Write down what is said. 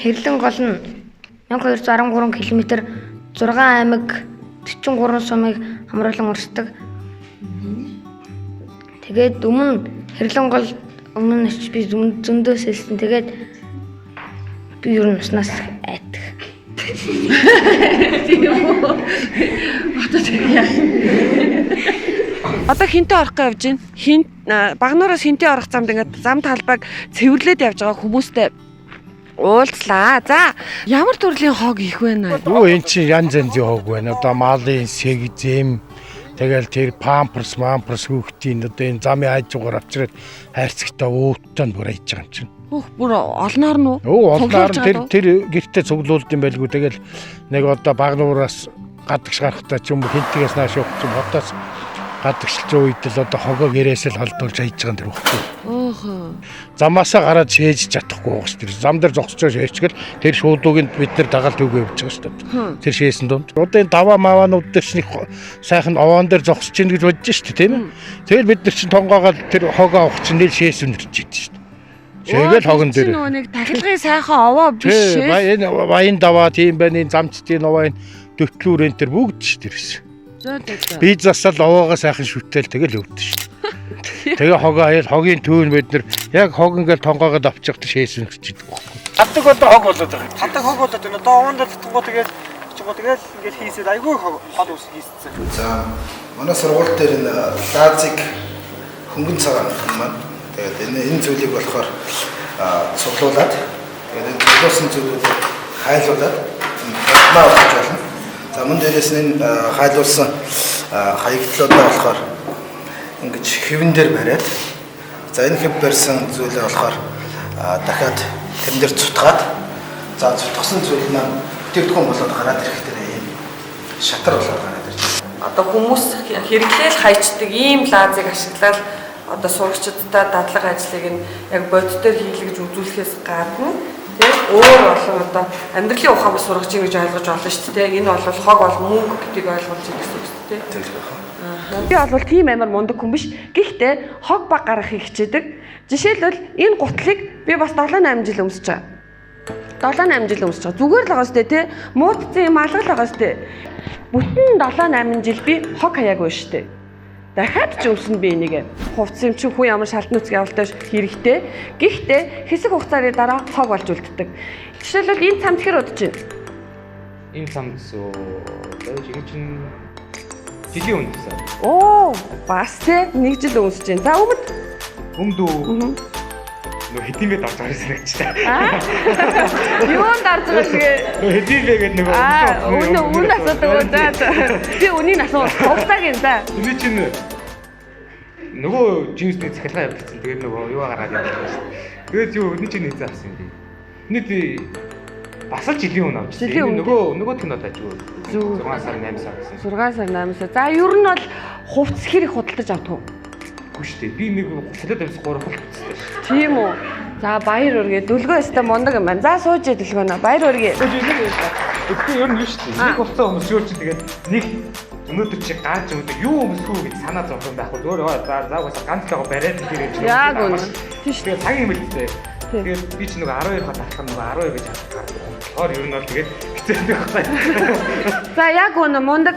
Хэрлэн гол нь 1213 км 6 аймаг 43 сумыг хамруулан урсдаг. Тэгээд өмнө Хэрлэн гол өмнө очиж би зөндөө сэлсэн. Тэгээд би ер нь уснаас айдаг. Тийм үү? Одоо тэг яа. Одоо хинтээ орох гэж явж байна. Хин багнуураас хинтээ орох замд ингээд зам талбайг цэвэрлээд явж байгаа хүмүүстэй уулзлаа. За, ямар төрлийн хог их вэ наа? Юу эн чинь янз янзын хог байна. Одоо малын сэг, зэм тэгэл тэр памперс, мамперс хүүхдийн одоо энэ замын хажуугаар авчираад хайрцагтай өөттэй нь бүр айж байгаа юм чинь. Хөөх бүр олноор нь уу? Өө олноор Цуглуулж нь тэр байгаа тэр гэртээ цуглуулд юм байлгүй. Тэгэл нэг одоо багнуураас гадагш гарахтаа ч юм уу хинтгээс нааш явах ч юм хотоос гадагшилж үед л одоо хогоо гэрээс л холдуулж айж байгаа юм тэр хүүхдүүд. Өөхөө. Замаасаа гараад шээж чадахгүй байгаа шүү дээ. Зам дээр зогсож шээчгэл тэр шуудуугийн бид нар дагаал төвгөө явж байгаа шүү дээ. Тэр шээсэн дунд. Одоо энэ даваа маваанууд дээр чинь их сайхан овоон дээр зогсож ийн гэж бодож шүү дээ, тийм ээ. Тэгэл бид нар чинь тонгоогоод тэр хогоо авах чинь нэл шээс үнэрч идэв шүү дээ. Шээгээл хогон дээр. Нөгөө нэг тахилгын сайхан овоо биш Тий, ээ. баян баян даваа тийм байна, энэ замчдын овоо энэ дөтлүүр энэ төр бүгд шүү дээрс. Зөө зөө зөө. Би засал овоогоо сайхан шүтэл тэгэл өвдөн шүү дээ. Тэгээ хогоо аяал хогийн түүн бид нар яг хог ингээл тонгоогоод авчих тэр шээс үнэрч идэг байхгүй. Гадаг одоо хог болоод байгаа юм. Хатаг хог болоод байна. Одоо овоон дээр татангуу тэгэл чингуу тэгэл ингээл хийсээд айгүй хог хол ус хийссэн. За манай сургууль дээр энэ лазик хөнгөн цагаан юм маань. Тэгээд энэ зүйлийг болохоор цуглуулад тэгээд энэ цуглуулсан зүйлүүдийг хайлуулад плазма болгож болно. За мөн дээрээс нь энэ хайлуулсан хаягдлуудаа болохоор ингэж хэвэн дээр бариад за энэ хэв барьсан зүйлээ болохоор дахиад тэрэн дээр цутгаад за цутгасан зүйл маань бүтээгдэхүүн болоод гараад ирэх дээр ийм шатар болоод гараад ирж байна. Одоо хүмүүс хэрэглээл хайчдаг ийм лазыг ашиглаад одоо сурагчдаа дадлага ажлыг нь яг бодитоор хийлгэж үзүүлэхээс гадна тий өөр олон одоо амьдралын ухаан бас сургаж ийн гэж ойлгож олон шүү дээ. Энэ бол хог бол мөнгө гэдгийг ойлгуулж ийн гэсэн үг шүү дээ. Тэр байх. Би бол тийм амар мундаг хүн биш. Гэхдээ хог баг гаргахыг хичээдэг. Жишээлбэл энэ гутлыг би бас 7 8 жил өмсөж байгаа. 7 8 жил өмсөж байгаа. Зүгээр л байгаа сте тий. Муутцсан юм алга л байгаа сте. Бүтэн 7 8 жил би хог хаяагүй штэ. Дахиад ч өмснө би энийг. Хувцс юм чи хүн ямар шалтан нүцгэн явалтай хэрэгтэй. Гэхдээ хэсэг хугацааны дараа хог болж үлддэг. Жишээлбэл энэ цамд хэр удаж байна? Энэ цамд суу энэ чинь жилийн өмнө гэсэн. Оо, бас тий нэг жил өмсөж байна. За өмд. Өмд үү? Нөө хэдийн бэ дарж байгаа санагчлаа. Юунд дарж байгаа шиг. Нөө хэдийн бэ гэдэг нөгөө Аа, үнэ үнэ асуудаг уу? За за. Би үнийг асуу. Хугацааг юм за. Энэ чинь нөгөө джинсний цахилгаан явуулсан. Тэгээд нөгөө юу гаргаад явуулсан шүү дээ. Тэгээд юу энэ чинь хэзээ авсан юм бэ? Нийт бас л жилийн өмнө авчихсан. Жилийн Энэ өмнө. нөгөө нөгөө кинод ажгүй. Зүг. 6 сар 8 сар гэсэн. 6 сар 8 сар. За, ер нь бол хувцс хэр их худалдаж авдаг вэ? Үгүй шүү дээ. Би нэг солиод авсан 3 хол хэвчтэй шүү. Тийм үү. За, баяр өргөө. Дүлгөө өстө мундаг юм байна. За, сууж яа дүлгөөнө. Баяр өргөө. Тэгэхдээ ер нь юу шүү дээ. Нэг хувцас өмсөөр чи тэгээд нэг өнөөдөр чи гарч өнөөдөр юу өмсөх үү гэж санаа зовхон байхгүй. Зүгээр оо за за угаасаа ганц л байгаа бариад тэр юм чинь. Яг үнэ. Тийм шүү. Тэгээд цаг юм л дээ. Тийм. Тэгээд би чи нөгөө 12 хот алхах нөгөө 12 гэж алхах гардаг. Тэгэхээр ер нь бол тэгээд хэцүү байхгүй. За, яг үнэ мундаг.